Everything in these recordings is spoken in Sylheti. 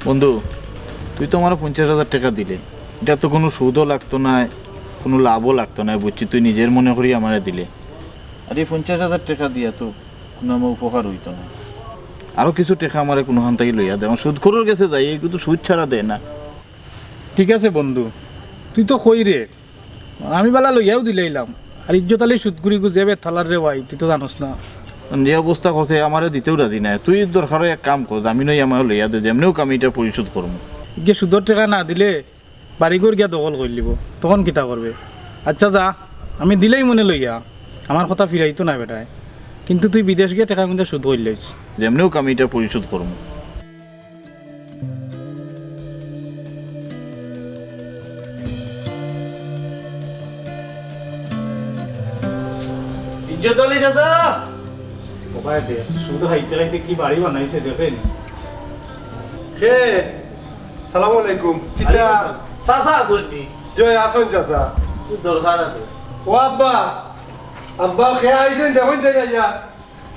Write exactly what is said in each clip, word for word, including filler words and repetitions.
বন্ধু, তুই তো আমারে পঞ্চাশ হাজার টেকা দিলে, ইটা তো কুনু সুদও লাগতো নায়, কুনু লাভও লাগতো নায়, বুঝছি তুই নিজর মনে করি আমারে দিলে। আর ই পঞ্চাশ হাজার টেকা দিয়া তো কুনু আমার উপকার অইতো নায়। আরো কিছু টেকা আমারে কুনুখান থাকি লইয়া দে, আমার সুদখোরর গেছে যাই, এগু তো সুদ ছাড়া দেয় না। ঠিক আছে বন্ধু, তুই তো কইরে, আমি বালা লইয়াও দিলাইলাম। আর ইজ্জত আলী সুদখুরি গুজে বেতালার রে ভাই, তুই তো জানোস না। যে অবস্থা করছে, আমারে দিতেও রাজি নায়। তুই দরকার অয় এক কাম কর, জামিন অইয়া আমারে লইয়া দে, যেমনেও আমি ইটা পরিশোধ করমু। ইগে সুদর টেকা না দিলে বাড়িঘর গিয়া দখল করিলিবো, তখন কিতা করবে? আচ্ছা যা, আমি দিলাইমুনে লইয়া, আমার কথা ফিরাইতো নায় বেটায়, কিন্তু তুই বিদেশ গিয়া টেকা কিন্তু সুদ করিলাইস। যেমনেও আমি ইটা পরিশোধ করমু। ইজ্জত আলী চাচা! ওবায় দে, সুদ খাইতে খাইতে কি বাড়ি বানাইছে দেখইন। কে? সালামু আলাইকুম। কিতা? চাচা আছইন নি? জি, আছইন চাচা। কি দরকার আছে? ও আব্বা, আব্বা, কে আইছইন দেখইন চাই আইয়া।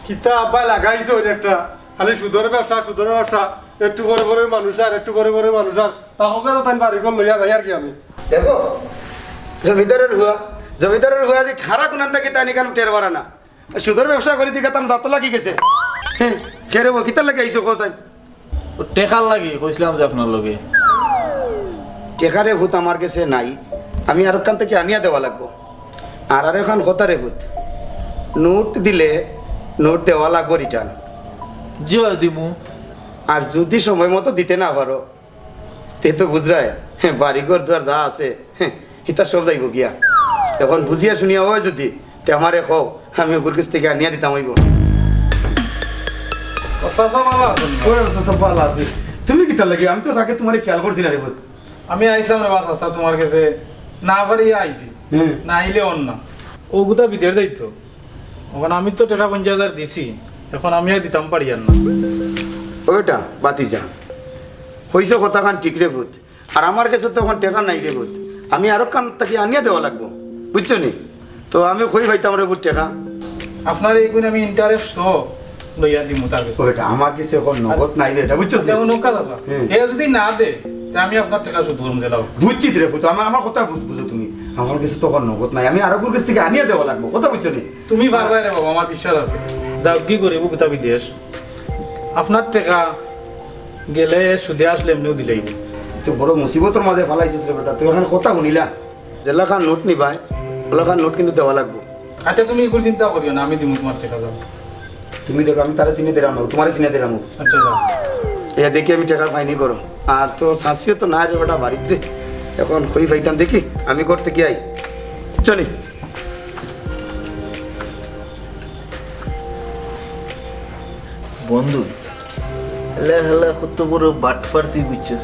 কিতা আব্বা লাগাইছইন একটা, খালি সুদর ব্যবসা, সুদর ব্যবসা, একটু পরে পরে মানুষ আর, একটু পরে পরে মানুষ আর। তা হবে তো তাই বাড়িঘর লইয়া যাই আর কি আমি। দেখো, জমিদারর ফুয়া, জমিদারর ফুয়া যে খারা কুনান থাকি তানি কেন টের পারা না। সুদর ব্যবসা করি দিকে তান জাত লাগি গেছে। হ্যাঁ, কে রে বা, কিতার লাগি আইছো কও চাই? ও টেকার লাগি কইছিলাম যে আপনার লগে। টেকা রে ফুত আমার গেছে নাই, আমি আরোখান থাকি আনিয়া দেওয়া লাগবো। আর আরোখান কথা রে ফুত, নোট দিলে নোট দেওয়া লাগবো return। জি অয় দিমু। আর যদি সময় মতো দিতে না পারো, তে তো বুঝরায়, হ্যাঁ, বাড়িঘর দুয়ার যা আছে, হ্যাঁ, ইতা সব যাইবো গিয়া। এখন বুঝিয়া শুনিয়া অয় যদি, তে আমারে কও, আমি অগুর গেছ থাকি আনিয়া দিতাম অইবো। ও চাচা ভালা আছইন? ও চাচা ভালা আছি। তুমি কিতার লাগি? আমি তো আগে তুমারে খেয়াল করছি না রে ফুত। আমি আইছলাম রে বা চাচা তুমার গেছে, না পারিয়া আইছি। হুম। না আইলে অর না। অগুতা বিদেশ যাইতো। অখন আমি তো টেকা পঞ্চাশ হাজার দিছি, অখন আমি আর দিতাম পারিয়ার না। ওইটা বাতিজা, কইছো কথাখান ঠিক রে ফুত, আর আমার গেছে তো অখন টেকা নাই রে ফুত, আমি আরোখান থাকি আনিয়া দেওয়া লাগবো, বুঝছো নি? তো আমি কই পাইতাম রে ফুত টেকা? আপনার ইগুন আমি interest সহ লইয়া দিমু তার গেছে। ওইটা আমার গেছে অখন নগদ নাই রে, ইটা বুঝছো নি? যেমন নৌকা চাচা, হুম। এ যদি না দে, তে আমি আপনার টেকা শোধ করমু দিলাও। বুঝছি রে ফুত, আমার, আমার কথা বুঝ-, বুঝো তুমি। আমার গেছে তো অখন নগদ নাই, আমি আরোগুর গেছ থাকি আনিয়া দেওয়া লাগবো, কথা বুঝছো নি? তুমি পারবায় রে বাবা, আমার বিশ্বাস আছে। যাও কি করিবো, গুতা বিদেশ। আপনার টেকা গেলে সুদে আসলে এমনেও দিলাইবো। তো বড় মুসিবতর মাঝে ফালাইছস রে বেটা, তুই অখন কথা হুনিলা। যেলাখান নোট নিবায়, ওলাখান নোট কিন্তু দেওয়া লাগবো। আচ্ছা, তুমি ইগুর চিন্তা করিও না, আমি দিমু তুমার টেকা, যাও। তুমি দেখো, আমি তারে চিনে দিলাম না, তুমারে চিনে দিলাম। আচ্ছা, যাও। এ দেখি আমি টেকার ফাইনি করো। আর তো চাচিও তো নাই রে বেটা বাড়িত রে। অখন কই পাইতাম দেখি, আমি করতে কি আই। চলি। বন্ধু, এলা হেলা কত বড় বাটপার তুই বুঝছস?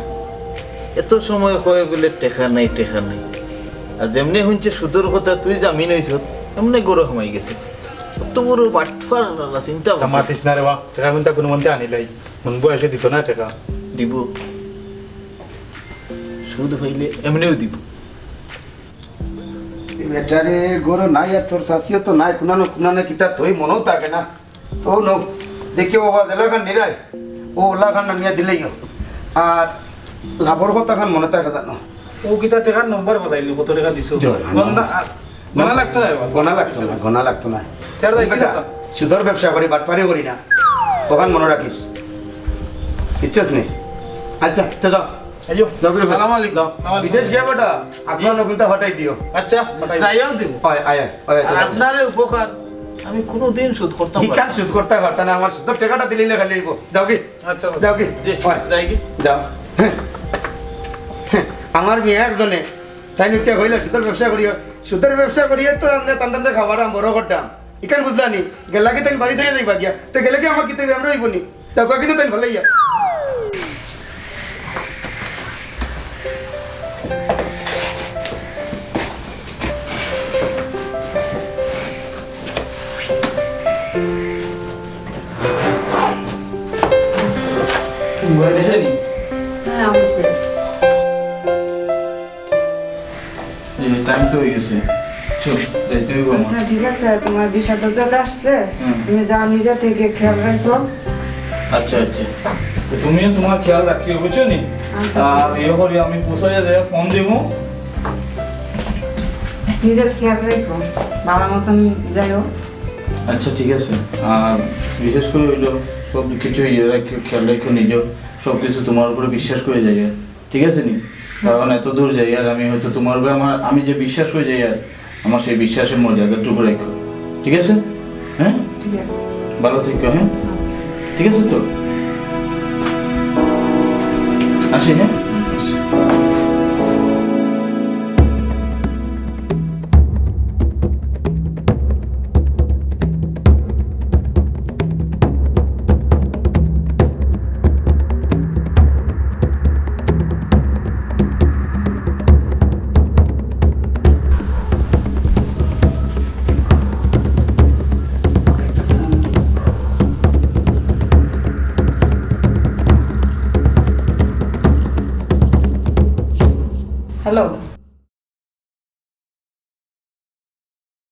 এত সময় কয় বলে টেকা নাই, টেকা নাই। আর যেমনে হুনছে সুদর কথা তুই জামিন অইছস, এমনে গরম হয়ে গেছে। কত বড় বাটপার আল্লাহ, চিন্তা তা করছিস? মাতিস না রে বা, টেকা কিন্তু কুনু মন্তে আনিলাই। মন বয়সে দিত না টেকা। দিব। সুদ হইলে এমনেও দিব। এই বেটারে গরো নাই আর তোর চাচিও তো নাই, কুনানো কুনানো কিতা থই মনেও থাকে না। তো নও, দেখিও বাবা, যেলাখান নিরাই, ও ওলাখান নিয়া দিলেইও। আর লাভর কথাখান মনে থাকে জানো। ও কিতা টেকার নম্বর বলাইলি, কত টেকা দিছো? জয়, গণনা, আ, গণনা লাগতো না এবার। গণনা লাগতো না, গণনা লাগতো না। টেকার দায় কি বেটা, কথা? সুদর ব্যবসা করি, বাটপারি করি না। ওখান মনে রাখিস। বুঝছস নি? আচ্ছা, তে যাও। আইও। যাও, বিরু। সালাম আলাইকুম। যাও। সালাম আলাইকুম। বিদেশ গিয়া বেটা, আপনার নকুলটা ফাটাই দিও। আচ্ছা, ফাটাই দিও। যাইও দিব। হয়, আয়, আয়, আয়, আর যাও। আপনারে উপকার আমি কোনোদিন শোধ করতাম কি পারতাম কাম না। শোধ করতে পারতাম না? আমার সুদর টেকাটা দিলেই খালি অইব। যাও কি? আচ্ছা, যাও কি? জি, হয়। যাই কি? যাও। হ্যাঁ। হ্যাঁ, আমার মেয়ে একজনে, তাই নিতে হইলে সুদর ব্যবসা করিও। সুদর ব্যবসা করিয়ে তো আমরা টান টান খাবার আম বড় করতাম। ইখান বুঝলা নি? গেলা কি তাই বাড়ি ছেড়ে যাইবা গিয়া? তো গেলে কি আমার কিতা আমরা অইব নি? তা কয় কিন্তু তাই ভালো ইয়া। তুমি ঘরে গেছো নি? হ্যাঁ, অবশ্যই। এই টাইম তো হয়ে গেছে। চল, যাইতে হইব আমার। আচ্ছা, ঠিক আছে, তোমার বিষয় তো চলে আসছে। হুম। তুমি যাও, নিজে থেকে খেয়াল রাখো। আচ্ছা, আচ্ছা। তুমিও তুমার খেয়াল রাখিও, বুঝছো নি? আচ্ছা। আর ইয়ে করি, আমি পৌঁছাইয়া যাই, ফোন দিমু। নিজের খেয়াল রেখো, ভালা মতন যাইও। আচ্ছা, ঠিক আছে। আর বিশেষ করি অইলো, সব কিছু ইয়ে রাখিও, খেয়াল রাখিও নিজেও। সব কিছু তুমার উপরে বিশ্বাস করি যাই, ঠিক আছে নি? কারণ এত দূর যাই আর আমি হয়তো তুমার উপরে আমার, আমি যে বিশ্বাস করি যাই আর আমার সেই বিশ্বাসের মর্যাদাটুকু রাখো, ঠিক আছে? হ্যাঁ, ঠিক আছে। ভালো থেকো, হ্যাঁ? আচ্ছা। ঠিক আছে তো? আসি, হ্যাঁ? আচ্ছা। হ্যালো।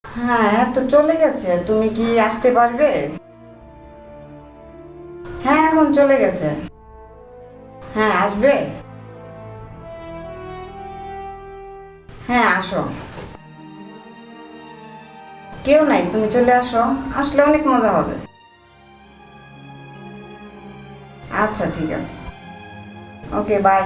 হ্যাঁ, হ্যাঁ, তো চলে গেছে। তুমি কি আসতে পারবে? হ্যাঁ, এখন চলে গেছে। হ্যাঁ, আসবে? হ্যাঁ, আসো। কেউ নাই, তুমি চলে আসো, আসলে অনেক মজা হবে। আচ্ছা, ঠিক আছে। ওকে, বাই।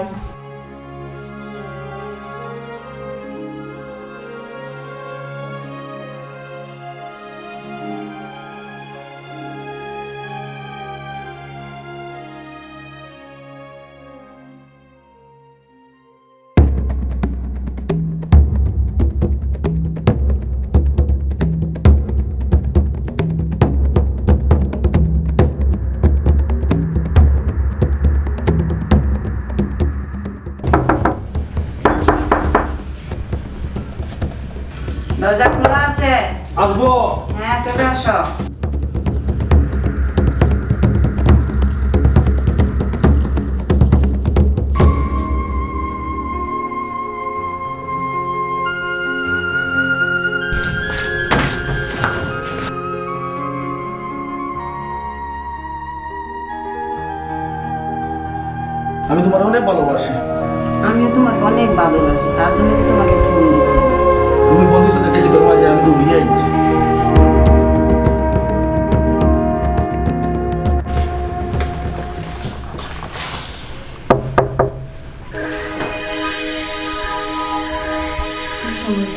দরজা খোলা আছে। আসবো। হ্যাঁ, চলে আসো। আমি তোমারে অনেক ভালোবাসি। আমিও তোমাকে অনেক ভালোবাসি, তার জন্য তো তোমাকে ফোন দিছি। তুমি ফোন দিছো দেখে শীতল মাঝে আমি দৌড়িয়ে আইছি।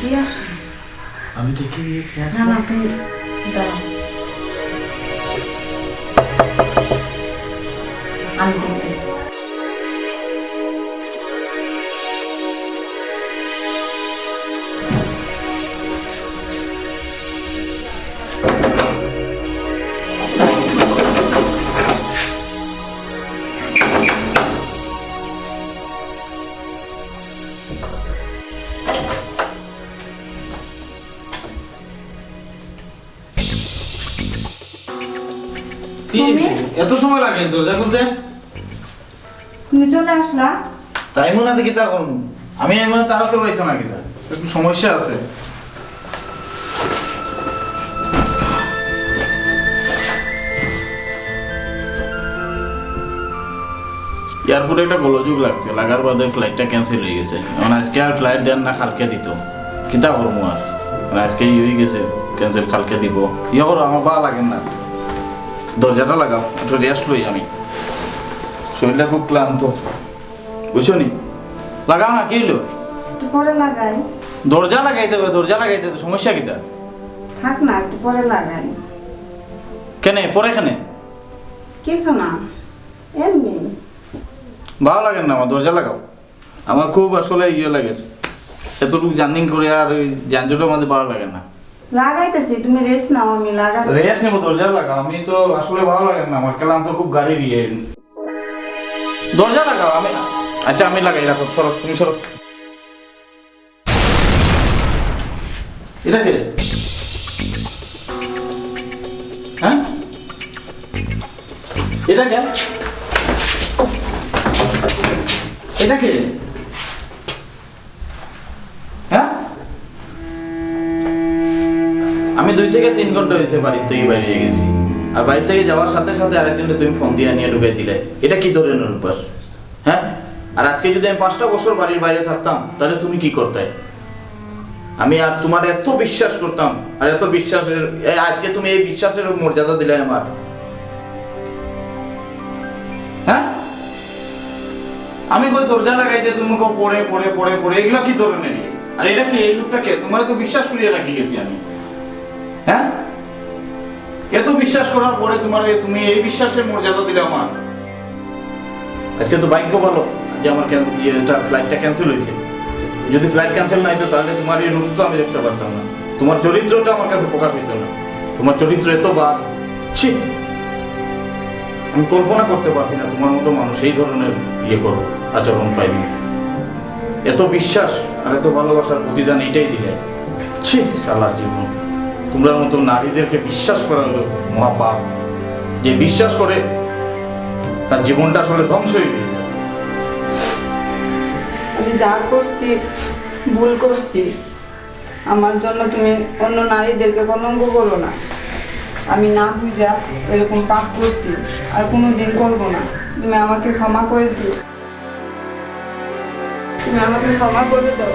কি আসো? আমি দেখি, না, না, তুমি দাঁড়াও। আমি দেখতেছি। কি? তুমি? এত সময় লাগে দরজা খুলতে? তুমি চলে আসলা? তাই মনে হয় কিতা করুন, আমি এই মনে তারা কেউ আইতো না কিতা, একটু সমস্যা আছে। এয়ারপোর্টে একটা গোলযোগ লাগছে, লাগার বাদে ফ্লাইটটা ক্যান্সেল হয়ে গেছে। এখন আজকে আর ফ্লাইট দেন না, কালকে দিত। কিতা করবো আর? মানে আজকে ই হয়ে গেছে, ক্যান্সেল, কালকে দিব। ইয়ে করো, আমার ভালা লাগে না। দরজাটা লাগাও, একটু রেস্ট লই আমি। শরীরটা খুব ক্লান্ত, বুঝছো নি? লাগাও না, কি হইলো? একটু পরে লাগাই। দরজা লাগাইতে হবে, দরজা লাগাইতে হবে, সমস্যা কিতা? থাক না, একটু পরে লাগাই। কেনে? পরে কেনে? কিছু না, এমনি। ভালা লাগে না আমার, দরজা লাগাও। আমার খুব আসলে ইয়ে লাগে, এতটুকু জার্নি করে আর ওই যানজটের মাঝে ভালা লাগে না। লাগাইতেছি, তুমি রেস্ট নাও, আমি লাগাচ্ছি। রেস্ট নেবো, দরজা লাগাও। আমি তো আসলে ভালা লাগে না আমার, ক্লান্ত খুব গাড়ি দিয়ে। দরজা লাগাও, আমি, আচ্ছা, আমি লাগাই, রাখো, সরো, তুমি সরো। এটা কে? হ্যাঁ? এটা কে? এটা কে? হ্যাঁ? আমি দুই থেকে তিন ঘন্টা হয়েছে বাড়ির থেকে বাইরে গেছি। আর বাড়ি থেকে যাওয়ার সাথে সাথে আরেকজনকে তুমি ফোন দিয়া নিয়া ঢুকাই দিলে। এটা কি ধরনের অভ্যাস? হ্যাঁ? আর আজকে যদি আমি পাঁচটা বছর বাড়ির বাইরে থাকতাম, তাহলে তুমি কি করতে? আমি আর তোমার এত বিশ্বাস করতাম, আর এত বিশ্বাসের, এ, আজকে তুমি এই বিশ্বাসের মর্যাদা দিলে আমার। হ্যাঁ? আমি কই দরজা লাগাই যে তুমি কও পড়ে, পড়ে, পড়ে, পড়ে, এগুলা কি ধরনের ইয়ে? আর এটা কি, এই লোকটা কে? তোমারে তো বিশ্বাস করিয়া রাখি গেছি আমি। হ্যাঁ? এত বিশ্বাস করার পরে তোমারে, তুমি এই বিশ্বাসের মর্যাদা দিলে আমার। আজকে তো ভাগ্য ভালো যে আমার ক্যান-, ইয়ে, এটা, ফ্লাইটটা ক্যান্সেল হয়েছে। যদি ফ্লাইট ক্যান্সেল না হইতো, তাহলে তোমার এই রূপ তো আমি দেখতে পারতাম না, তোমার চরিত্রটা আমার কাছে প্রকাশ হইতো না। তোমার চরিত্র এত বাদ, ছি, আমি কল্পনা করতে পারছি না তোমার মতো মানুষ এই ধরনের ইয়ে করো, আচরণ পাইবি। এত বিশ্বাস আর এত ভালোবাসার প্রতিদান এটাই দিলে। ছি, শালার জীবন। তোমরার মতো নারীদেরকে বিশ্বাস করা হলো মহাপাপ। যে বিশ্বাস করে, তার জীবনটা আসলে ধ্বংস হয়ে যায়। আমি যা করছি, ভুল করছি। আমার জন্য তুমি অন্য নারীদেরকে কলঙ্ক করো না। আমি না বুঝা এরকম পাপ করছি, আর কোনোদিন করবো না। তুমি আমাকে ক্ষমা করে দিও, তুমি আমাকে ক্ষমা করে দাও।